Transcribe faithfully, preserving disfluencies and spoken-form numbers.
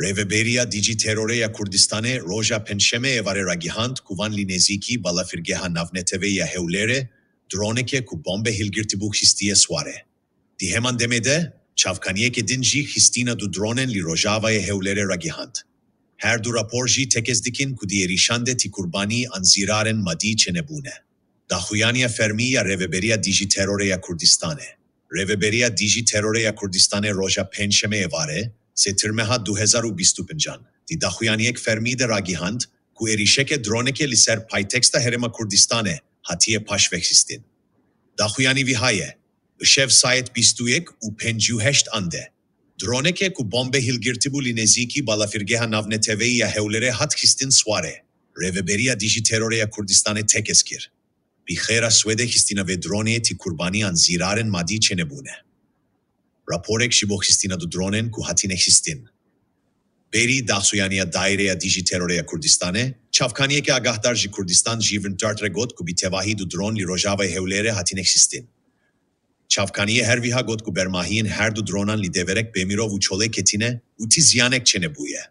Rêveberiya Dijî Terorê ya Kurdistanê roja Pêncşemê êvarê ragihand ku van li nêzîkî balafirgeha navneteweyî ya Hewlêrê droneke ku bombe hilgirtibû xistiye siwarê. Di heman demê de, çavkaniyeke din jî xistina du dronen li rojavayê Hewlêrê ragihand. Her du rapor jî tekez dikin ku di êrîşan de tî kurbanî an zîrarên madî çênebûne. Daxuyaniya fermî ya Rêveberiya Dijî Terorê ya Kurdistanê. Rêveberiya Dijî Terorê ya Kurdistanê roja Pêncşemê êvarê, sê Tirmeha du hezar û bîst û pêncan, di daxuyaniyek fermî de ragihand ku êrîşeke droneke li ser paytexta Herêma Kurdistanê hatiye paşvexistin. Daxuyanî viha ye: Îşev saet bîst û yek û pêncî û heşt an de, droneke ku bombe hilgirtibû li nêzîkî balafirgeha navneteweyî ya Hewlêrê hat xistin siwarê. Rêveberiya Dijî Terorê ya Kurdistanê tekez kir. Bi xêra Swêdê xistina vê dronê tî kurbanî an zîrarên madî çênebûne. Raporek ji bo xistina du dronen ku hatine xistin. Berî daxuyaniya Daîreya Dijî Terorê ya Kurdistanê, çavkaniyeke agahdar ji Kurdistan jî Windtart re got ku bi tevahî du dron li rojavayê Hewlêrê hatine xistin. Çavkaniyê her wiha got ku bermahiyên her du dronan li deverek bêmirov û çolê ketine û tî ziyanek çênebûye.